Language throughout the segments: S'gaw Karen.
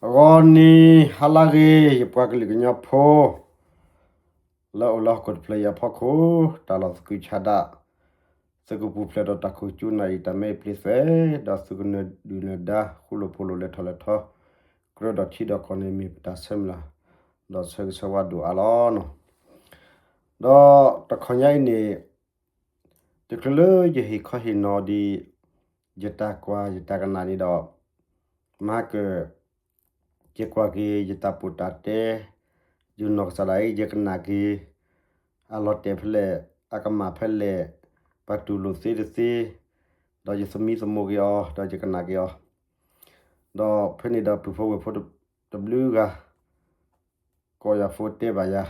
ဂီၤနံၤဟါလၢဂ့ၤ ယပှၤကလုာ်ကညီဖိ လၢအိၣ်လၢဟီၣ်ခိၣ်တဖျၢၣ်အံၤအဖီခိၣ်, တၢ်လီၢ်သကုၤဆးဒး, သုကပူၤဖျဲးဒီးတၢ်ခိၣ်ကၠူနၢ်အံၤ တၢ်မ့ၢ်အပျ့ၤသွဲၣ်, ဒီးသုကနၢၤဒုၣ်နၢၤဒါ ဃူလိာ်ဖိးလိာ် လဲၤထီၣ်လဲၤထီ, ကြၢးဒီးထံဒီးကီၢ်န့ၣ် မ့ၢ်ပတၢ်ဆၢမုၢ်လၢ် ဒီးဆၢဂ့ၤဆၢဝါဒိၣ်အါလီၤနီၤ. ဒီးတခီညါအံၤန့ၣ် တချုးလၢယဟ့ၣ်ခီဟ့ၣ်နီၤဒံး ယတၢ်ကွၢ်ယတၢ်ကနၣ်န့ၣ်ဒီး မၤကၢၢ် ယကွၢ်က့ၤယတၢ်ပိာ်တၢ်တဲ, ယနီၢ်ကစၢ်ဒၣ်အံၤ ယကနၣ်က့ၤ အလီၤတဲာ်ဖဲလဲၣ်, အကမၣ်ဖဲလဲၣ်, ပှၤတူၢ်လိာ်သ့တသ့, ဒီးယသမံသမိးက့ၤအီၤ ဒီးယကနၣ်က့ၤအီၤ, ဒီးဖဲန့ၣ်ဒီးပုၢ်ဖိဝဲၢ်ဖိတဘျုးဂၤ ကိးယၤဖိတဲဘၣ်ယၤ,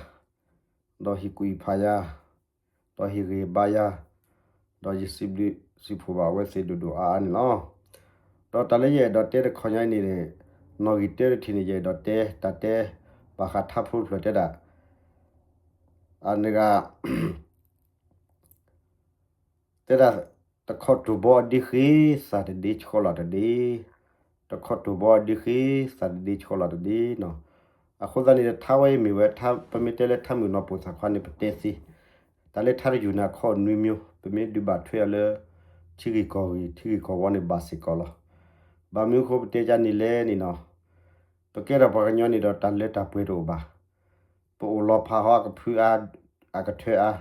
ဒီးဟ့ၣ်ကူၣ်ဟ့ၣ်ဖးယၤ, ဒီးဟ့ၣ်ဂံၢ်ဘါယၤ, ဒီးယစံးဘျုးစံးဖှိၣ်ဘၣ်အဝဲသ့ၣ်ဒိၣ်ဒိၣ်အါအါန့ၣ်လီၤ. ဒီးတၢ်လၢယအဲၣ်ဒိးတဲတခီညါအံၤန့ၣ် နီၣ်ဂံၢ်တၢတထံၣ်န့ၣ် ယအဲၣ်ဒိးတဲ တၢ်တဲဘၣ်ဃးထါဖိတဖျၢၣ်တဲဒၣ် အန့ၣ်ဂ့ၤ တဲဒၣ် တခီတိၢ်ဘီအဒ့ဃ့ သၣ်တဒ့ဆှီလီၤတဒ့, တခီတိၢ်ဘီအဒ့ဃ့ သၣ်တဒ့ဆှီလီၤတဒ့နီၤ. အဃိသတးန့ၣ် ထါဝဲအံၤမ့ၢ်ဝဲ ပမ့ၢ်တဲလၢထါမုၣ်ကနီၤပိာ်သၣ်ခွါန့ၣ် ပတဲသ့, တၢ်လၢထါတယုၢ်န့ၣ် အခီအနွံမျိုး, ပမ့ၢ်ဒုးဘၣ်ထွဲအီၤလၢ ထံဂ့ၢ်ကီၢ်ဂ့ၢ် ထံဂ့ၢ်ကီၢ်ဝီန့ၣ် ဘၣ်စ့ၢ်ကီးလီၤ. ဘၣ်မနုၤအဃိပတဲကန့ၣ်လဲၣ်န့ၣ်နီၤ, ပကဲထီၣ်ပှၤကညီန့ၣ်ဒီး တၢ်လၢတၢ်ပှဲၤတအိၣ်ဘၣ်. ပအိၣ်လီၤဖးဟီ အကဖုအါ အကထၢအါ,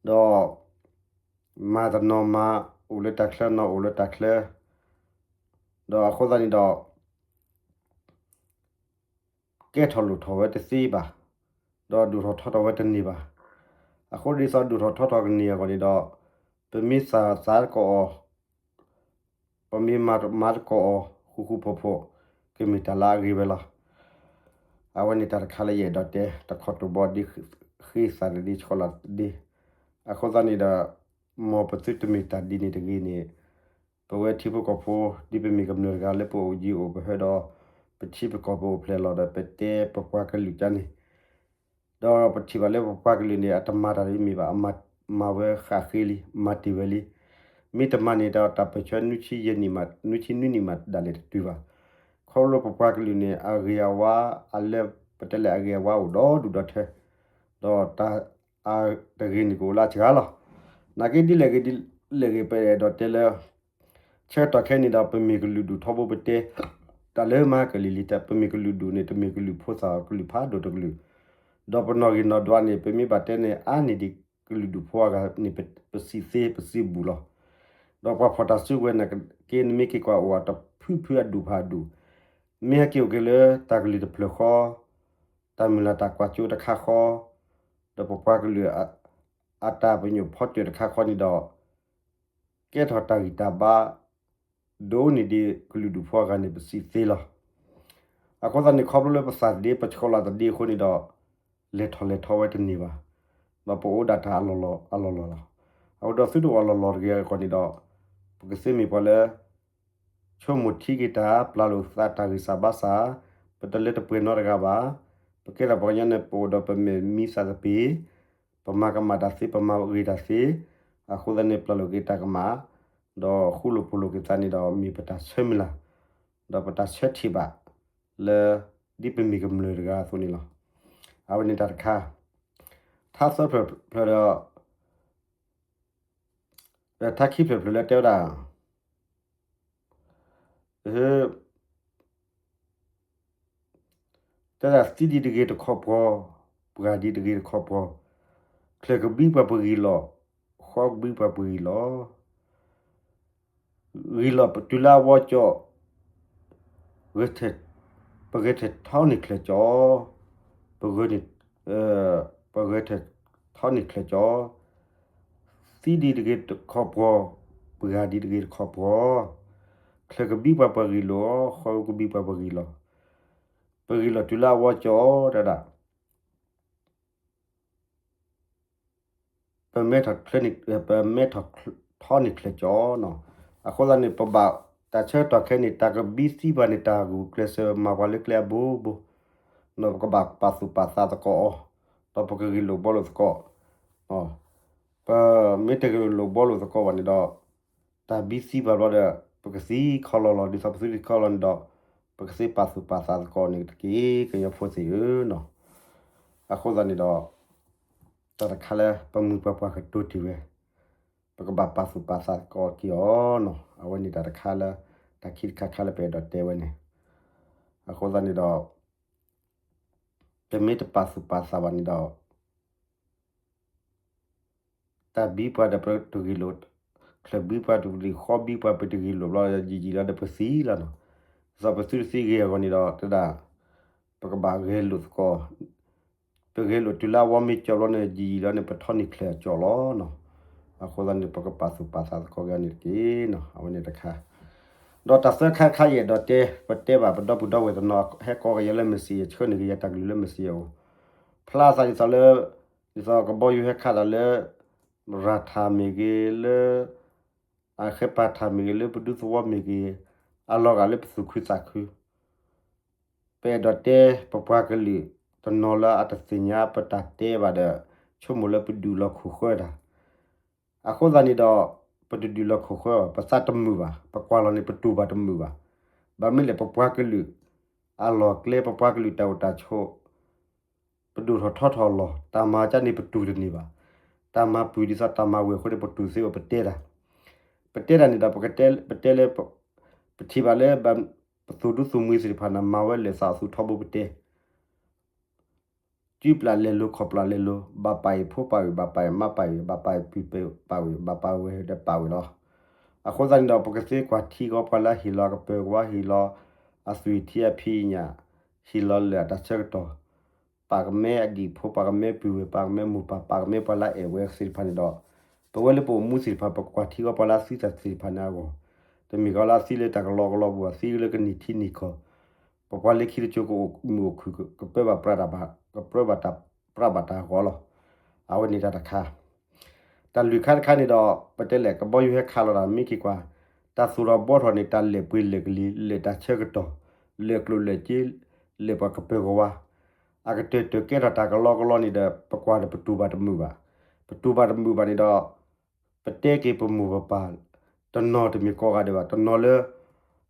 ဒီး မၤတနီၤမၤ အိၣ်လၢတၢ်ချၢနီၤ အိၣ်လၢတၢ်ချၢ, ဒီးအဃိသတးန့ၣ်ဒီး ကဲထီၣ်လိၣ်ထီၣ်ဝဲတသ့ဘၣ်, ဒီးဒိၣ်ထီၣ်ထီထီၣ်ဝဲတန့ၢ်ဘၣ်. အဃိဒ်သိးဒိၣ်ထီၣ်ထီထီၣ်ကန့ၢ်အဂီၢ်န့ၣ်ဒီး ပမ့ၢ်သးသးတကီၢ်အီၤ ပမ့ၢ်မၤတကီၢ်အီၤ ဃူဃူဖိးဖိး ကမ့ၢ်တၢ်လၢအဂ့ၤဝဲလီၤ. အဝဲန့ၣ်တၢ်တခါလၢယအဲၣ်ဒိးတဲ တခီတိၢ်ဘီဒ့ဃ့ သၣ်တဒ့ဆှီလီၤတဒ့, အဃိသတးန့ၣ်ဒီး မ်ပသုတမ့ၢ်တၢ်ဒ်န့ၣ်တဂ့ၤန့ၣ်, ပဝဲထံဖိကီၢ်ဖိ ဒ်ပမ့ၢ်ကမျၢၢ်တဂၤလၢပအိၣ်ယံၤအိၣ်ပဟၢဒီး ပထံပကီၢ်ပအိၣ်ဖျဲၣ်လီၤဒီး ပတဲပပှၤကလုာ်ကန့ၣ် ဒီးပထံၣ်ဘၣ်လၢပပှၤကလုာ်န့ၣ် အတမၤတၢ်တမံၤဘၣ်, မၤဝဲဃၣ်ဃ့လံ, မၤတ့ၢ်ဝဲလံ. မ့ၢ်တမၤန့ၣ်ဒီး တၢ်ပၢၢ်ဆၢနွံဆံယဲၢ်နံၣ်မး နွံဆံနွံနံၣ်မးဒၣ်လဲာ်တတုၤဘၣ်. ခီဖျိပပှၤကလုာ်န့ၣ် အဂ့ၤအဝါ အလၢပတဲလဲၣ်အဂ့ၤအဝါအိၣ်ဒီဒူၣ်ဒီထၢ, ဒီးတၢ် အတဂ့ၤန့ၣ်ကအိၣ်လၢအစှၤလီၤ. နာ်က့ဒ်လဲၣ်ဂ့ၤဒ်လဲၣ်ဂ့ၤ ပအဲၣ်ဒိးတဲလၢ ဆၢကတီၢ်ခဲအံၤန့ၣ်ဒီး ပမ့ၢ်ကလုာ်ဒူၣ်ထီဘိပတဲ တၢ်လၢမၤကလံၤလံၤ ပမ့ၢ်ကလုာ်ဒူၣ်န့ၣ် တမ့ၢ်ကလုာ်ဖိသၣ်အီၤ ကလုာ်ဖးဒိၣ်တကလုာ်, ဒီးပနီၣ်ဂံၢ်နီၣ်ဒွးန့ၣ် ပမ့ၢ်ဘၣ်တဲန့ၣ် အါန့ၢ်ဒံးကလုာ်ဒူၣ်ဖိအဂၤန့ၣ် ပစံးသ့ပစံးဘူးလီၤ. ဒီးပှၤဖီၣ်တၢ်စုကဝဲၤနာ်က့ နမ့ၢ်က့ၤကွၢ်အိၣ်အတဖုဖုအဒူၣ်ဖးဒူၣ်, မ့ၢ်ဟဲက့ၤအိၣ်က့ၤလၢတၢ်ကလုၢ်တဖျၢၣ်ဃီ, တၢ်မုၢ်လၢ်တၢ်ကွၢ်စိတခါဃီ, ဒီးပပှၤကလုာ် အတၢ်ပညိၣ်ဖီတၢၣ်တခါဃီန့ၣ်ဒီး ကဲထီၣ်တၢ်ဂံၢ်တၢ်ဘါ ဒိၣ်န့ၢ်ဒံးကလုာ်ဒူၣ်ဖိအဂၤန့ၣ် ပစံးသ့လီၤ. အဃိသတးန့ၣ် ခီဖျိလၢပသၣ်တဒ့ ပဆှီလီၤတဒ့အဃိန့ၣ်ဒီး လဲၤထီၣ်လဲၤထီဝဲတန့ၢ်ဘၣ်, ဒီးပအိၣ်ဒၣ်တၢ်အလီၢ်လီၢ်အလီၢ်လီၢ်လီၤ. အဃိဒီးသုတအိၣ်အလီၢ်လီၢ်တဂ့ၤအဂီၢ်န့ၣ်ဒီး ပကသ့မ့ၢ်ပှၤလၢ ဆိကမိၣ်ထံက့ၤတၢ် ပျၢ်လိာ်သးတၢ်ဂံၢ်စၢ်ဘါစၢ်, ပတလၢတပှဲၤနီတဂၤဘၣ်. ပကဲထီၣ်ပှၤကညီန့ၣ် ပအိၣ်ဒီးပမဲာ်မံသးသပ့ၤ, ပမၤကမၣ်တၢ်သ့ ပမၤဂ့ၤတၢ်သ့, အဃိသတးန့ၣ် ပျၢ်လိာ်က့ၤတၢ်ကမၣ်, ဒီးဃူလိာ်ဖိးလိာ်က့ၤသးန့ၣ်ဒီး မ့ၢ်ပတၢ်ဆၢမုၢ်လၢ်, ဒီးပတၢ်ဆၢထံၣ်ဘၣ်လၢ ဒ်ပမ့ၢ်ကမျၢၢ်တဂၤအသိးန့ၣ်လီၤ. အဝဲန့ၣ်တၢ်တခါ, ထါသၢဖျၢၣ်ဖျၢၣ်ဒီး ထါခံဖျၢၣ်ဖျၢၣ်လၢတဲဝဲဒၣ် တဲဒၣ်သံဒံးတဂ့ၤတခီပှီၤ, ပှၢ်ဒံးတဂ့ၤတခီပှီၤ, ချၢၣ်ကဘံပှၤပဂံၢ်လီၤ, ဃီကဘံပှၤပဂံၢ်လီၤ. ဂံၢ်လီၤတုၤလၢအဝီကၠီၣ်, ပဂဲၤထၢၣ်ထီန့ၢ်ချၢၣ်ကၠီၣ်, ပဂဲၤန့ၣ်, ပဂဲၤထၢၣ်ထီန့ၢ်ချၢၣ်ကၠီၣ်, သံဒံးတဂ့ၤတခီပှီၤ, ပှၢ်ဒံးတဂ့ၤတခီပှီၤ, ချၢၣ်ကဘံပှၤပဂံၢ်လီၤ, ဃီကဘံပှၤပဂံၢ်လီၤ, ပဂံၢ်လီၤတုၤလၢအဝီကၠီၣ် တဲဒၣ် ပမဲထီၣ်ချၢန့ၣ်, ပမဲထီၣ်ထီန့ၢ်ချၢၣ်ကၠီၣ်နီၤ. အဃိသတးန့ၣ် ပဘၣ်တၢ်ဆၢကတီၢ်ခဲအံၤန့ၣ် တၢ်ကဘံသံဘၣ်န့ၣ် တၢ်ဂုာ်ကျဲးစၢးမၤပှၤလၢကျဲအဘိဘိ, ဒီးပကဘၣ်ပာ်သူၣ်ပာ်သးသကိးအီၤ, ဒီးပကဂ့ၢ်လိာ်ဘှီလိာ်သကိး, ပမ့ၢ်တဂ့ၢ်လိာ်ဘှီလိာ်သကိးဘၣ်န့ၣ်ဒီး တၢ်ဘံသံဘၣ်ဘျီဒီး ပကသံခီလီၤလီၤ ဒ်သိးပသုတသံခီလီၤန့ၣ်ဒီး ပကသ့ပာ်သူၣ်ပာ်သးသကိးန့ၣ်တက့ၢ် ကညီဖိသ့ၣ်ဧၢနီၤ. အဃိသတးန့ၣ်ဒီး တၢ်တခါလၢပမိၢ်ပှၢ်ပှၢ်ကတိၤတ့ၢ်ဝဲ ပကဘၣ်ပာ်သူၣ်ပာ်သးသကိးက့ၤအီၤနီၤ. အဝဲန့ၣ်တၢ်တခါလၢ တၢ်ခံတခါခါလၢပအဲၣ်ဒိးတဲဝဲန့ၣ်. အဃိသတးန့ၣ်ဒီး ပမ့ၢ်တပာ်သူၣ်ပာ်သးဘၣ်န့ၣ်ဒီး တၢ်ဘံပှၤဒီးပတဂ့ၤလိာ်, ချၢၣ်ဘံပှၤတဂ့ၤလိာ်, ဃီဘံပှၤပတဂ့ၤလိာ်ဘျီ ယံာ်ယံာ်လီၤဒီးပသံလီၤနီၤ. ဒ်သိးပသုတသံဂ့ၤအဂီၢ်န့ၣ်ဒီး တဒၣ် ပကဘၣ်ဂဲၤလိာ်သကိး, ပဂဲၤလိာ်တုၤလၢအဝီမ့ၢ်ကၠီဘျီန့ၣ် ယံာ်ယံာ်လီၤန့ၣ် ပထီၣ်န့ၢ်ချၢၣ်အကၠီလီၤနီၤ. အဃိသတးန့ၣ် ပကပာ်သူၣ်ပာ်သးသကိးက့ၤအီၤန့ၣ်တက့ၢ်နီၤ. အဝဲန့ၣ်တခါ ဒီးတၢ်သၢခါတခါယအဲၣ်ဒိးတဲ ပတဲဘၣ်ပဒီပုၢ်ဒီဝဲၢ်တနီၤ ဟဲကိးက့ၤယၤလၢ messenger ဆှၢန့ၢ်က့ၤယၤတၢ်ကလုၢ်လၢ messenger အအိၣ်, ဖျါသးဒ်သိးလၢ ဒ်သိးကဘီယူၤဟဲခးသးလၢ ရၤထၣ်မ့ၢ်ဂ့ၤ လၢ အဃဲပၤထၣ်မ့ၢ်ဂ့ၤ လၢပဒူသဝီမ့ၢ်ဂ့ၤ အလီၤဂာ်လၢပသူၣ်ခုသးခု ပအဲၣ်ဒိးတဲ ပပှၤကလုာ်တနီၤလၢအတသ့ၣ်ညါပတၢ်တဲဘၣ်ဒီး ဆိကမိၣ်လၢပဒုးလီၤခိၣ်ဃၢတၢ်. အဃိသတးန့ၣ်ဒီး ပတဒုးလီၤခိၣ်ဃၢဘၣ်, ပသးတမုာ်ဘၣ်, ပကွၢ်လီၤန့ၣ် ပတူၢ်ဘၣ်တမုာ်ဘၣ်. ဘၣ်မနုၤလဲၣ် ပပှၤကလုာ်အလီၢ်ကျဲ ပပှၤကလုာ်တၢ်အိၣ်တၢ်ဆိး ပဒိၣ်ထီၣ်ထီထီၣ်လီၤ. တၢ်မၤကါန့ၣ် ပတူၢ်တန့ၢ်ဘၣ်. တၢ်မၤပှဲၤဒ်သိးတၢ်မၤဝဲၤအဃိန့ၣ် ပတူၢ်သ့ဘၣ် ပတဲတၢ်. ပတဲတၢ်န့ၣ်ဒီး ပတဲလၢ ပထံၣ်ဘၣ်လၢ ပသူၣ်ဒူသးမုာ်သ့ၣ်တဖၣ်န့ၣ် မၤဝဲလဲၤသးအသူၣ်ထီဘိပတဲ စုပျၢ်လဲၤလိၤ ခီၣ်ပျၢ်လဲၤလိၤ, ဘၣ်ပာ်အံၤဖိပာ်ဝံၤ, ဘၣ်ပာ်အံၤမါပာ်ဝံၤ, ဘၣ်ပာ်အံၤပုၢ်ပာ်ဝံၤ, ဘၣ်ပာ်ဝဲဒီးပာ်ဝံၤလီၤ. အဃိသတးန့ၣ်ဒီး ပကသ့ကွၢ်ထံကီၢ်ပှၤလၢဟ့ၣ်လီၤအကပၢၤကဝါ, ဟ့ၣ်လီၤအသွံၣ်ထံအဖံးအညၣ်, ဟ့ၣ်လီၤလၢာ်အတၢ်ဆၢကတီၢ်, ပာ်ကမဲအဒံၣ်ဖိ, ပာ်ကမဲပုၢ်ဝဲၢ်, ပာ်ကမဲမိၢ်ပၢ်, ပာ်ကမဲပှၤလၢအအဲၣ်ဝဲသ့ၣ်တဖၣ်န့ၣ်ဒီး ပဝဲလၢပအိၣ်မူသ့ၣ်တဖၣ် ပကကွၢ်ထံကီၢ်ပှၤလၢအသံသးသ့ၣ်တဖၣ်န့ၣ်အဂီၢ်, တမ့ၢ်ကီးလၢအသံလၢတၢ်ကလီကလီပူၤ, အသံလၢကနံၣ်ထံနံၣ်ကီၢ်, ပပှၤလၢခံတကၠိကအိၣ်မုာ်အိၣ်ခုၣ် ကပၢဘၣ်ပြးတၢ်ဘၣ်, ကပၢဘၣ်တၢ်ပြးဘၣ်တၢ်ဂီၤလီၤ. အဝဲန့ၣ်တၢ်တခါ တၢ်လွံၢ်ခါတခါန့ၣ်ဒီး ပတဲလဲၣ် ကဘီယူၤဟဲခးလီၤတၢ် မ့ၢ်က့ၤကွၢ် တၢ်သူၣ်ထီၣ်ဘှီထီၣ်န့ၣ် တၢ်လဲၤပှ့ၤလဲၤကလံၤ လဲၤတၢ်ဆၢကတီၢ် လဲၤကျိၣ်လဲၤစ့ လဲၤပှၤကပၢၤကဝါ အကတၢၢ်တၢၢ်ကဲထီၣ်တၢ်ကလီကလီန့ၣ်ဒီး ပကွၢ်ဒီးပတူၢ်ဘၣ်တမုာ်ဘၣ်. ပတူၢ်ဘၣ်တမုာ်ဘၣ်န့ၣ်ဒီး ပတဲက့ၤပမိၢ်ပပၢ် တနီၤတမ့ၢ်ကိးဂၤဒဲးဘၣ် တနီၤလၢ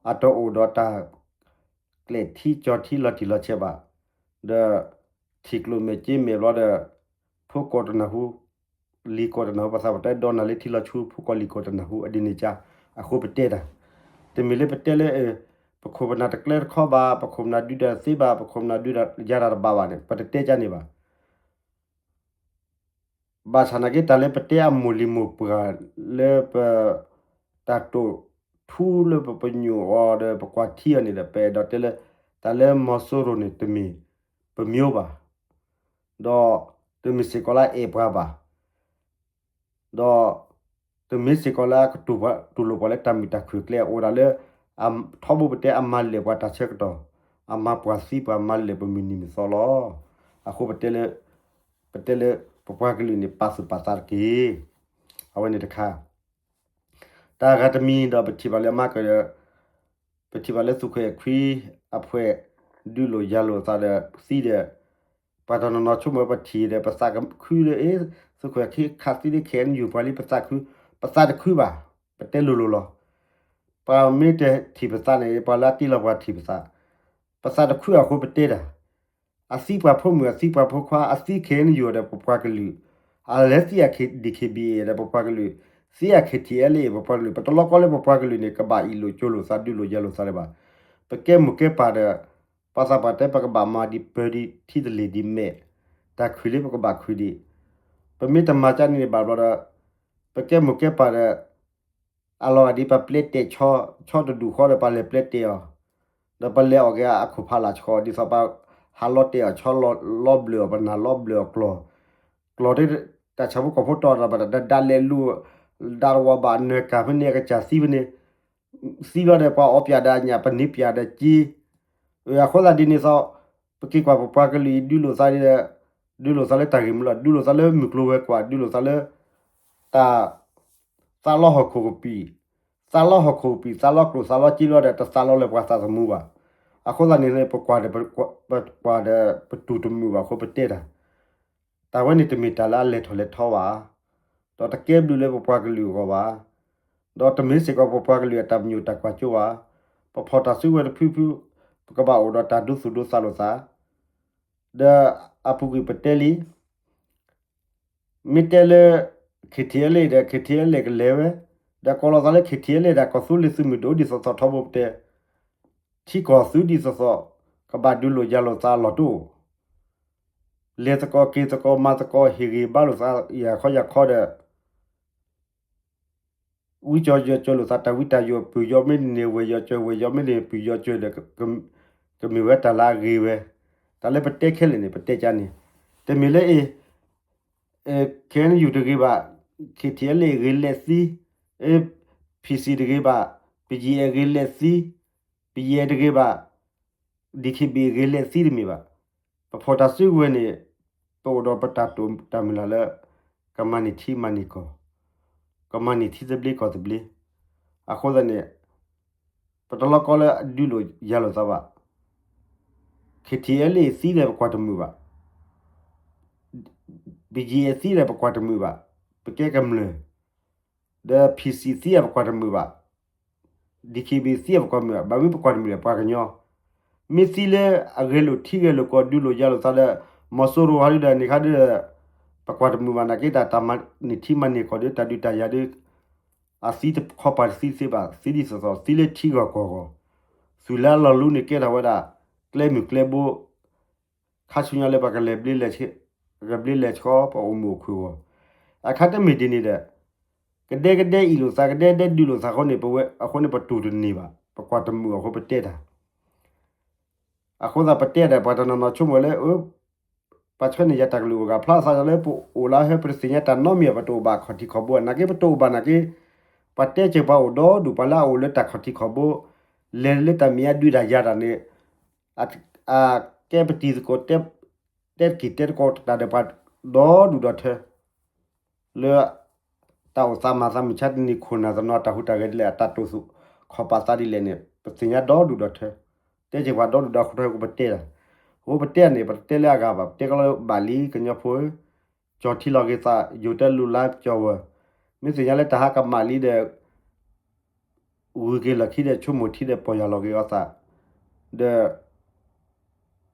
အတအိၣ်ဒီးတၢ် ကျဲထံကၠီထံလီၤတံၢ်လီၤဆဲးဘၣ်, ဒီး ထံၣ်ကျိၣ်မဲာ်စ့မဲာ်ဘျီဒီး ဖိကီၢ်တနၢ်ဟူ လံၤကီၢ်တနၢ်ဟူ ပှၤသးပှၢ်တဲဒီးနၤလၢထံလီၤဆူ ဖိကီၢ်လံၤကီၢ်တနၢ်ဟူ အဒ်န့ၣ်ကါ အဃိပတဲတၢ်. တမ့ၢ်လၢပတဲလၢ ပခိၣ်ပနၢ်တကျဲတခီဘၣ်, ပခိၣ်ပနၢ်ဒုးတၢ်သ့ဘၣ်, ပခိၣ်ပနၢ်ဒုးတၢ်ယၤတၢ်တဘၣ်ဘၣ်န့ၣ် ပတတဲကါန့ၣ်ဘၣ်. ဘၣ်ဆၣ်နာ်က့ တၢ်လၢပတဲအမိၢ်လံၤမိၢ်ပှၢ်လၢပ တၢ်တိာ်ထူလၢပပညိၣ်အီၤဒီး ပကွၢ်ထံအီၤန့ၣ်ဒီး ပအဲၣ်ဒိးတဲလၢ တၢ်လၢမီၤစိရိၤန့ၣ် တမ့ၢ်ပမ့ၢ်ဘၣ်, ဒီးတမ့ၢ်စ့ၢ်ကီးလၢအအဲၣ်ပှၤဘၣ်, ဒီး တမ့ၢ်စ့ၢ်ကီးလၢအကတူၢ်လိာ်ပှၤလၢတၢ်မုာ်တၢ်ခုၣ်ကျဲ အိၣ်ဒၣ်လၢ ထီဘိပတဲအမၤလဲၢ်ပှၤတၢ်ဆၢကတီၢ်, အမၤပှၤသံပှၤ မၤလဲၢ်ပမုၢ်နံၤမုၢ်သီလီၤ. အဃိပတဲလၢ ပတဲလၢ ပပှၤကလုာ်န့ၣ် ပာ်သူၣ်ပာ်သးတက့ၢ်. အဝဲန့ၣ်တခါ တၢ်ဂၤတမံၤဒီး ပထံၣ်ဘၣ်လၢအမၤကၢၢ်ဒီး ပထံၣ်ဘၣ်လၢသုးခိၣ်အဲၣ်ခွံ အဖှဲး ဒုးလိာ်ယၤလိာ်သးဒီးသံဒီး ပှၤတနီၤနီၤဆိကမိၣ်ပထံၣ်ဒီး ပသးခုလၢ အ့ သုးခိၣ်အဲၣ်ခွံခးသံလၢ ခဲအံၤယူၢ်ပှၤလံ ပသးခု, ပသးတခုဘၣ်, ပတဲလိၤလိၤလီၤ. ပှၤမ့ၢ်တထံၣ်ပသးန့ၣ် ပှၤလၢအတ့လီၤပှၤထံၣ်ပသး, ပသးတခုအဃိပတဲတၢ် အသံပှၤဖိမုၣ် အသံပှၤဖိခွါ အသံ ခဲအံၤယူၢ်ဒီးပပှၤကလုာ်, အလဲၤသံအ DKBA ဒီးပပှၤကလုာ်, သံအ KTLA ပပှၤကလုာ်, ပတလီကီလၢပပှၤကလုာ်န့ၣ် ကဘၣ်အ့ၣ်လိာ်ကၠိလိာ်သး ဒုးလိာ်ယၤလိာ်သးလၢၤဘၣ်. ပကဲမိၢ်ကဲပၢ်ဒီး ပှၤသးပှၢ်တဲ ပကဘၣ်မၤဒံးပၢၤဒံး ထံသလ့ၣ်ဒံးမဲာ်, တၢ်ခုၣ်လၢပကဘၣ်ခုၣ်ဒံး, ပမ့ၢ်တမၤကၢန့ၣ်ဘၣ်ဘျီဒီး ပကဲမိၢ်ကဲပၢ်ဒီး အလီၤဂာ်ဒ်ပပျဲတဲာ်ဆီ, ဆီတဒူၣ်ဃီဒီး ပလဲၤပျဲတဲာ်အီၤ, ဒီးပလဲၤအီၣ်က့ၤအခိၣ်ဖးလၢ်ဆှီ ဒ်သိးပဟးလီၤတဲာ်အီၤ ဆီလီၤဘျၢအီၤ ပနၢ်လီၤဘျၢအီၤကျီၢ်, ကျီၢ်တ တၢ်ဆၣ်ဖိကီၢ်ဖိတီၢ်ဒီး ပတဒါလဲၤလူၤ, ဒါတဝီဘၣ်နၢၤကၢ်ဖဲန့ၣ် အကစၢ်သံဖဲန့ၣ်, သံဘျီဒီး ပှၤအီပၠးဒီးညၣ် ပန့ၢ်ပၠးဒီးက့, အဃိသတးဒ်န့ၣ်သိး ပက့ၤကွၢ်ပပှၤကလုာ်အံၤ ဒုးလိာ်သးဒီး ဒုးလိာ်သးလၢတၢ်ဂ့ၢ်မုၢ်လီၤ, ဒုးလိာ်သးလၢမုၢ်ကျိၤဝဲၤကွာ်, ဒုးလိာ်သးလၢ တၢ် သးလီဟီၣ်ခိၣ်ကပံာ်, သးလီဟီၣ်ခိၣ်ကပံာ် သးလီကျိၣ်သးလီက့လီၤဒီး တသးလီလၢပှၤသးသမူဘၣ်. အဃိသတးန့ၣ် ပကွၢ်ဒီး ပ ပကွၢ်ဒီးပတူၢ်တမုာ်ဘၣ်အဃိပတဲတၢ် တၢ်ဝဲန့ၣ်တမ့ၢ်တၢ်လၢအလဲၤထီၣ်လဲၤထီဘၣ်, ဒီးတကဲဘျုးလၢပပှၤကလုာ်အဂီၢ်ဘၣ်, ဒီးတမ့ၢ်စ့ၢ်ကီးပပှၤကလုာ်အတၢ်ပညိၣ်တၢ်ကွၢ်စိဘၣ်. ပဖီၣ်တၢ်စုကဝဲၤတဖုဖု, ပကဘၣ်အိၣ်ဒီးတၢ်ဒိသူၣ်ဒိသးလိာ်သး, ဒီးအပူၤကွံာ်ပတဲလံ, မ့ၢ်တဲလၢ KTLA ဒီး KTLA ကလဲၤဝဲ, ဒီးကိးလီၤသးလၢ KTLA ဒီးကီၢ်သူလ့ၤသုးမုၢ်ဒိၣ်ဒ်သိးသိးထီဘိပတဲ, ထံကီၢ်သုဒ်သိးသိး, ကဘၣ်ဒုးလိာ်ယၤလိာ်သးအလီၢ်တအိၣ်, လဲၤသကိးက့ၤသကိးမၤသကိးဟ့ၣ်ဂံၢ်ဘါလိာ်သးယၤခီယၤခီဒီး ဝံကၠီၤယီၤကၠီၤလိာ်သးတၢ်ဝံတၢ်ယိာ် ပုၢ်ယီၤမ့ၢ်န့ၢ်ဝဲၢ်ယီၤကၠီၤ ဝဲၢ်ယီၤမ့ၢ်န့ၢ်ပုၢ်ယီၤကၠီၤဒီး ကမ့ၢ်ဝဲတၢ်လၢအဂ့ၤဝဲ, တၢ်လၢပတဲခဲလၢာ်န့ၣ် ပတဲကါန့ၣ်, တမ့ၢ်လၢအ့ၣ် KNU တဂ့ၤဘၣ်, KTLA ဂ့ၤလဲၣ်သံ, PC တဂ့ၤဘၣ်, BGF ဂ့ၤလဲၣ်သံ, BGF တဂ့ၤဘၣ်, DKBA ဂ့ၤလဲၣ်သံတမ့ၢ်ဘၣ်. ပဖီၣ်တၢ်စုကဝဲၤန့ၣ် ပအိၣ်ဒီးပတၢ်တိာ်တၢ်မုၢ်လၢ်လၢ ကမၤန့ၢ်ထံမၤန့ၢ်ကီၢ်, ကမၤန့ၢ်ထံသဘျ့ကီၢ်သဘျ့, အဃိသတးန့ၣ် ပတလီၤကီလၢအဒုးလိာ်ယၤလိာ်သးဘၣ်. KTLA သံဒီးပကွၢ်တမုာ်ဘၣ်, BGF သံဒီးပကွၢ်တမုာ်ဘၣ်, ပကဲကမျၢၢ်, ဒီး PC သံအပကွၢ်တမုာ်ဘၣ်, DKBA သံအပကွၢ်တမုာ်ဘၣ်, ဘၣ်မနုၤပကွၢ်တမုာ်လဲၣ် ပှၤကညီ, မ့ၢ်သံလၢအဂဲၤလိာ်ထံဂဲၤလိာ်ကီၢ်ဒုးလိာ်ယၤလိာ်သးဒီး မီၤစိရိၤဟီဒုဒီးန့ၣ်ခါဒီး ပကွၢ်တမုာ်ဘၣ်နာ်က့ တၢ်မၤန့ၢ်ထံမၤန့ၢ်ကီၢ်ဒီး တၢ်ဒုးတၢ်ယၤဒီး အသံတခီပၤတသံတသ့ဘၣ်, သံဒ်သိးသိး သံလၢထံဂီၢ်ကီၢ်ဂီၢ်, သုးလၢအလီၤလူန့ၣ်ကဲထီၣ်ဝဲဒၣ် ကျဲမုၢ်ကျဲဘိ ခါဆူညါလၢပှၤကလဲၤဘျ့လဲၤဆှီ ပအိၣ်မုာ်အိၣ်ခုၣ်အဂီၢ်, အခါတမ့ၢ်ဒ်န့ၣ်ဒီး ကဒဲကဒဲအ့ၣ်လိာ်သး ကဒဲကဒဲဒုးလိာ်သးအဃိန့ၣ် ပဝဲအဃိန့ၣ် ပတိၢ်တန့ၢ်ဘၣ်, ပကွၢ်တမုာ်အဃိပတဲတၢ် အဃိသတးပတဲဒီး ပှၤတနီၤနီၤဆိကမိၣ်လၢ ပှၤဆှၢန့ၢ်ယၤ တၢ်ကလုၢ်အိၣ်ဂၤဖျါသးလၢပအိၣ်လၢဟဲ ပတသ့ၣ်ညါတၢ်နီတမံၤဘၣ်, ပတအိၣ်ဘၣ်ခီၣ်ထံးခီၣ်ဘိ, နာ်က့ပတအိၣ်ဘၣ်နာ်က့ ပှၤတဲစၢၤပှၤအိၣ်ဒီဒူၣ် ပှၤလၢအအိၣ်လၢတၢ်ခီၣ်ထံးခီၣ်ဘိ လဲၤလၢတၢ်မ့ၢ်အဒုးတၢ်ယၤတၢ်န့ၣ် အကဲပတံၤသကိး တဲတက့ၢ်တဲတကီးတၢ်ဒီးပှၤဒီဒူၣ်ဒီထၢ လၢ တၢ်အိၣ်သးမၤသးမုၢ်ဆါတနံၤခိၣ်နၢ်သနီၤ တၢ်ဟူးတၢ်ဂဲၤဒ်လဲၣ် အတၢ်တိာ်သူၣ်ခီၣ်ပာ်သးဒ်လဲၣ်န့ၣ် ပသ့ၣ်ညါဒီဒူၣ်ဒီထၢ, တဲစၢၤပှၤဒီဒူၣ်ဒီထၢအဃိပတဲတၢ်, အဃိပတဲန့ၣ် ပတတဲလၢအဂၤဘၣ်, ပတဲကီးလၢဘၣ်လံ ကညီဖိဧၢ, ကၠီၣ်ထံလီၤက့ၤသး ယိၤတဲလူလါကၠီၣ်ဝဲၢ်, မ့ၢ်သ့ၣ်ညါလၢတၢ်ဟးကမၣ်လံဒီး ဂုၤက့ၤလီၢ်ခံဒီး ဆိကမိၣ်ထံဒီးပီၢ်ယၢ်လီၤက့ၤအီၤသး, ဒီး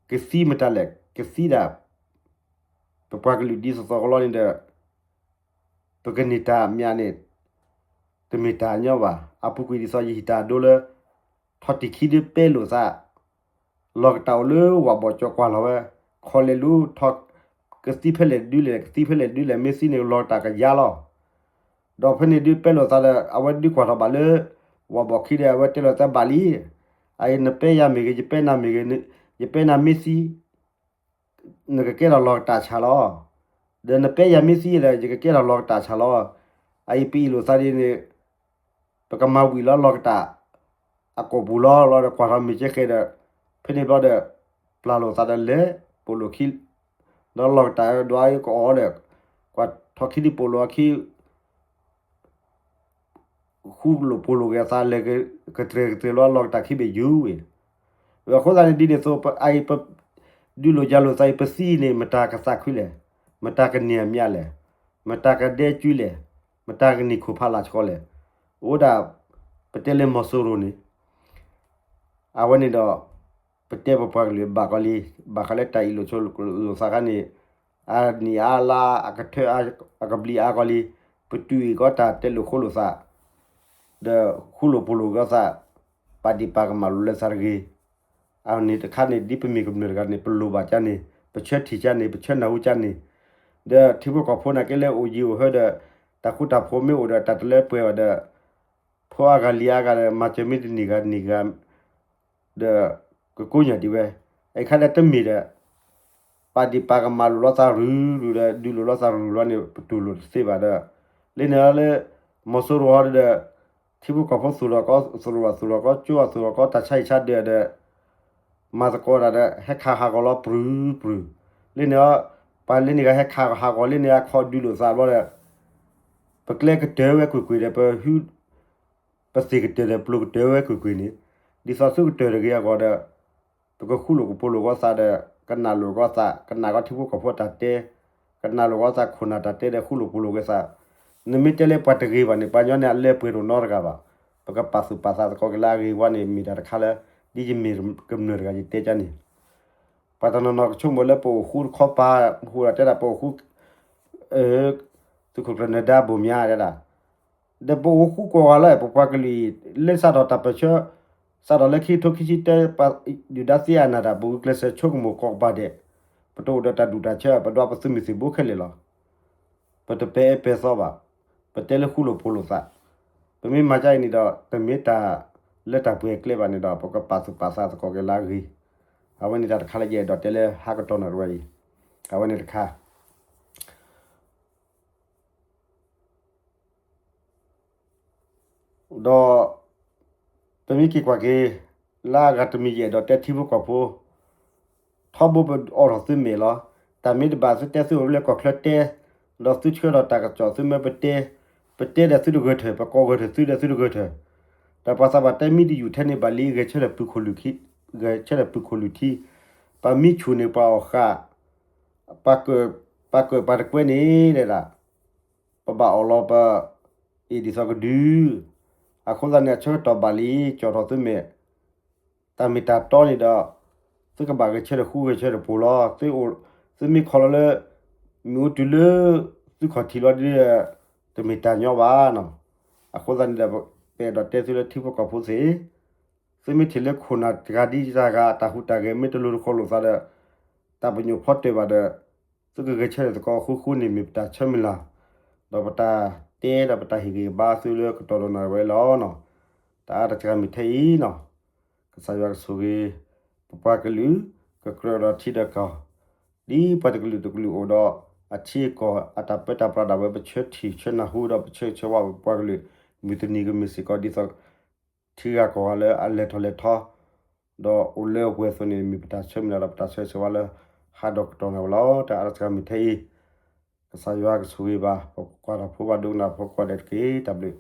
ကသံမတၤလဲၣ် ကသံဒၣ် ပပှၤကလုာ်ဒ်သိးသိးကလီန့ၣ်ဒီး ပကန့ၢ်တၢ်မးန့ၣ် တမ့ၢ်တၢ်ညီဘၣ်. အပူၤကွံာ်ဒ်သိးယဟံၣ်တၢ်အဒိလၢ ထီၣ်တံၢ်ခံဒုပဲလိာ်သး လီၢ်ကတၢ်အိၣ်လၢဝၣ်ဘီၣ်ကၠီကွၢ်လီၤဝဲ ခီလဲၤလူၤထီၣ် ကသံဖဲလဲၣ်ဒုလဲၣ် ကသံဖဲလဲၣ်ဒုလဲၣ် မ့ၢ်သံန့ၣ်လီၢ်ကတၢ်ကယါလီၤ. ဒီးဖဲန့ၣ်ဒုပဲလိာ်သးဒီး အဝဲဒုကွၢ်ထီၣ်ဘၣ်လၢ ဝၣ်ဘီၣ်ခံဒီး အဝဲတဲလိာ်သးဘၣ်လံ. အအံၤ နပဲယၤမ့ၢ်ဂ့ၤ ယပဲနၤမ့ၢ်ဂ့ၤ ယပဲနၤမ့ၢ်သံ နကကဲထီၣ်လီၢ်ကတၢ်ဆၣ်လီၤ. ဒီးနပဲယၤမ့ၢ်သံဒီး ယကကဲထီၣ်လီၢ်ကတၢ်ဆၣ်လီၤ. အအံၤ ပအ့ၣ်လိာ်သးဒ်န့ၣ် ပကမၤဝံၤလီၤလီၢ်ကတၢ် အကိာ်ပူၤလီၤလီၤဒီး ကွၢ်ထီၣ်မ့ၢ်ကဲဃဲဒီး ဖဲန့ၣ်ဘျီဒီး ပျၢ်လိာ်သးဒီးလဲၤပိာ်လိာ်ခံ ဒီးလီၢ်ကတၢ်ဒွးကအီၤဒီး ကွၢ်ထီၣ်ခံဒုပိာ်လိာ်အခံ ဃူလိာ်ဖိးလိာ်က့ၤအသးလဲၤကတြဲၤကတြဲၤလီၤ လီၢ်ကတၢ်ခံဘ့ၣ်ယူၤဝဲ. အဃိသတးန့ၣ်ဒ်န့ၣ်အသိး ပအံၤပ ဒုးလိာ်ယၤလိာ်သးအံၤ ပသံအံၤန့ၣ် မတၤကသးခုလဲၣ်, မတၤကန့ၢ်အမျးလဲၣ်, မတၤကဒဲကၠူလဲၣ်, မတၤကန့ၢ်ခိၣ်ဖးလာ်ဆှီလဲၣ်. အိၣ်ဒၣ် ပတဲလၢမီၤစိရိၤန့ၣ် အဝဲန့ၣ်ဒီး ပတဲပပှၤကလုာ်ဘၣ်ကီးလံ, ဘၣ်ဃးလၢတၢ်အ့ၣ်လိာ်ဆိးလိာ်သးခါန့ၣ် အနံၣ်အါလါအကထၢအါ အကဘျံးအါကီးလံ, ပတုၤအ့ၣ်ကီးတၢ်တဲလိာ်ဃိလိာ်သး ဒီးဃူလိာ်ဖိးလိာ်ကီးသး, ပာ်ဒံးပာ်ကမၣ်လိာ်လၢသးတဂ့ၤ. အန့ၣ်တခါန့ၣ် ဒ်ပမ့ၢ်ကမျၢၢ်တဂၤန့ၣ် ပလိၣ်ဘၣ်ကါန့ၣ် ပဆၢထံၣ်ကါန့ၣ် ပဆၢနၢ်ဟူကါန့ၣ်, ဒီးထံဖိကီၢ်ဖိနာ်က့လၢအိၣ်ယံၤအိၣ်ဟၢဒီး တၢ်ဃူတၢ်ဖိးမ့ၢ်အိၣ်ဒီးတၢ်တလၢပှဲၤဘၣ်ဒီး ဖိအါဂၤလံၤအါဂၤဒီး မၤစၢၤမ့ၢ်တန့ၢ်ဂၤတန့ၢ်ဂၤ ဒီးကကိးညါဒံးဝဲ, အခါဒီးတမ့ၢ်ဒီး ပာ်ဒံးပာ်ကမၣ်လိာ်လီၤသးရုၢ်ရုၢ်ဒီး ဒုးလိာ်လီၤသးရုၢ်လီၤန့ၣ် ပတူၢ်လိာ်တသ့ဘၣ်ဒီး လၢန့ၣ်လၢ မီၤစိရိၤဟီဒီး ထံဖိကီၢ်ဖိသူၣ်ထီၣ်ကီး သူၣ်ထီၣ်သူၣ်ထီၣ်ကီး ကၠိအသူၣ်ထီၣ်ကီး တၢ်ဆါဟံၣ်ဆါဒၢးဒီး မၤသကိးတၢ်ဒီး ဟဲခးဟးဂီၤလီၤပြုၢ်ပြုၢ်, လၢန့ၣ် ပှၤလၢန့ၣ်ဂၤဟဲခးဟးဂီၤလၢန့ၣ်အခီဒုးလိာ်သးဘျီဒီး ပကျဲကတၢၢ်ဝဲကွ့ၢ်ကွ့ၢ်ဒီး ပဟု ပသ့ၣ်ကတၢၢ်ဒီးပျိၤကတၢၢ်ဝဲကွ့ၢ်ကွ့ၢ်န့ၣ်, ဒ်သိးသုကတၢၢ်တဂ့ၤအဂီၢ်ဒီး ပကဃူလိာ်ကဖိးလိာ်ကီးသးဒီး ကနၣ်လိာ်ကီးသး ကနၣ်ကီးထံဖိကီၢ်ဖိတၢ်တဲ, ကနၣ်လိာ်ကီးသးခိၣ်နၢ်တၢ်တဲဒီးဃူလိာ်ဖိးလိာ်က့ၤသး, နမ့ၢ်တဲလၢပှၤတဂ့ၤဘၣ်န့ၣ် ပှၤကညီန့ၣ်အလၢပှဲၤတအိၣ်နီတဂၤဘၣ်, ပကပာ်သူၣ်ပာ်သးသကိးက့ၤလၢအဂ့ၤဝဲန့ၣ် မ့ၢ်တၢ်တခါလၢ ဒ်ယမ့ၢ်ကမျၢၢ်တဂၤယတဲကန့ၣ်, ပှၤတနီၤနီၤကဆိကမိၣ်လၢပအိၣ်ဃူတခီပၤ, ပဟူးဒီးတဲဒၣ်ပအိၣ်ဃူ, သုးခိၣ်ကျၢၢ်နၢၤဒါဘိၣ်မၠါတဲဒၣ်, ဒီးပအိၣ်ဃူကိးဂၤလၢ ပပှၤကလုာ်အံၤ လၢစးထီၣ်တၢ်ပၢၢ်ဆၢ, စးထီၣ်လၢခံကထိခံဆံတၢ ဒုၣ်ဒါသ့အနၢ်တၢ် ပဂုာ်ကျဲးစၢးဆိကမိၣ်ကိးကပၤဒဲး, ပတအိၣ်ဒီးတၢ်ဒူၣ်တၢ်ဆၢ ပဒွးပသုးမုၢ်သံၣ်ဘိခဲလၢာ်လီၤ. ပတပဲာ်အၢပဲာ်သီဘၣ်, ပတဲလၢဃူလိာ်ဖိးလိာ်သး, ပမ့ၢ်မၤကါအံၤန့ၣ်ဒီး တမ့ၢ်တၢ်လၢတၢ်ပှဲၤကျဲဘၣ်န့ၣ်ဒီး ပကပာ်သူၣ်ပာ်သးသကိးက့ၤလၢအဂ့ၤ, အဝဲန့ၣ်တၢ်တခါလၢယအဲၣ်ဒိးတဲလၢဟါကတီၢ်နၣ်ရံၣ်ဝဲအံၤ, အဝဲန့ၣ်တခါ ဒီး ပမ့ၢ်က့ၤကွၢ်က့ၤ လၢအဂၤတမံၤယအဲၣ်ဒိးတဲထံဖိကီၢ်ဖိ, ထီဘိပအိးထီၣ်သုမဲာ်လီၤ. တၢ်မ့ၢ်တဘၣ်သုတဲသုအိၣ်လၢကီၢ်ချၢတဲ, ဒီးသုဆှၢဒီးတၢ်ကစီၣ်သုမၢပတဲ, ပတဲဒီးသုတဂၢၢ်ထၢၣ် ပကိးဂၢၢ်ထၢၣ်သုဒီးသုတဂၢၢ်ထၢၣ်, တၢ်ပှၤသးပှၢ်တဲမ့ၢ်တယူၢ်ထဲန့ၣ်ဘၣ်လံ ဂဲၤဆၢထၢၣ်ပုၢ်ခိၣ်လုၢ်ထံ, ပှၤမံဆူၣ်န့ၣ်ပှၤအီၣ်ဃာ်, ပှၤကၢၣ်ပှၤတကွဲန့ၣ်ဒဲဒၣ် ပဘၣ်အီၣ်လီၤပ အ့ၣ်ဒ်သိးကဒု, အဃိသတးန့ၣ် အဆၢကတီၢ်ဘၣ်လံ ကၠီၣ်ထီၣ်သုမဲာ်, တၢ်မ့ၢ်တၢ်တီန့ၣ်ဒီး သုကဘၣ်ဂဲၤဆၢထၢၣ်ဃူဂဲၤဆၢထၢၣ်ဖိးလီၤ. သုမ့ၢ်ခီလီၤလၢ မ့ၣ်အူတုၤလၢ သုခီၣ်ထံးလီၤဒီး တမ့ၢ်တၢ်ညီဘၣ်နီၤ. အဃိသတးန့ၣ်ဒီး ပအဲၣ်ဒိးတဲသုလၢထံဖိကီၢ်ဖိသ့ၣ် သုမ့ၢ်ထံၣ်လၢခိၣ်နၢ်တဂၤဒ်တဂၤ တၢ်ဟူးတၢ်ဂဲၤမ့ၢ်တလိၤတဃီလိာ်သးဒီး တၢ်ပညိၣ်ဖီတၢၢ်ဘၣ်ဒီး သုကဂဲၤဆၢထၢၣ်သကိးဃူဃူန့ၣ်မ့ၢ်ပတၢ်ဆၢမုၢ်လၢ်, ဒီးပတၢ်တဲဒီးပတၢ်ဟ့ၣ်ဂံၢ်ဘါသုလၢကတီၢ်ဒီးနၣ်ရံၣ်ဝဲလီၤနီၤ. တၢ်အါတစှၤမ့ၢ်ထဲအံၤနီၤ, ကစၢ်ယွၤကဆိၣ်ဂ့ၤ ပပှၤကလုာ် ကကြၢးဒီးထံဒီးကီၢ် ဒ်ပှၤတကလုာ်တကလုာ်အိၣ်ဒီး အထံအကီၢ်အတၢ်ပၢတၢ်ပြးဒၣ်ဝဲ ပဆၢထံၣ်ဆၢနၢ်ဟူဒီးပဆၢဂ့ၤဆၢဝါပပှၤကလုာ် မုၢ်တနံၤကမ့ၢ်စ့ၢ်ကီးဒ်သိး ထံဂၤကီၢ်ဂၤလၢအလဲၤထီၣ်လဲၤထီ ဒီးအိၣ်လၢအပှဲၤအသိးန့ၣ် မ့ၢ်ပတၢ်ဆၢမုၢ်လၢ်ဒီးပတၢ်ဆၢဂ့ၤဆၢဝါလၢ ဟးဒီးကတီၢ်နၣ်ရံၣ်ဝဲလီၤ. တၢ်အါတစှၤမ့ၢ်ထဲအံၤ ကစၢ်ယွၤကဆိၣ်ဂ့ၤဘၣ် ပပှၤတၢ်ဖိဘၣ်ဒိကနၣ်ဖိကိးဂၤဒဲးတက့ၢ်. တၢ်ဘျုး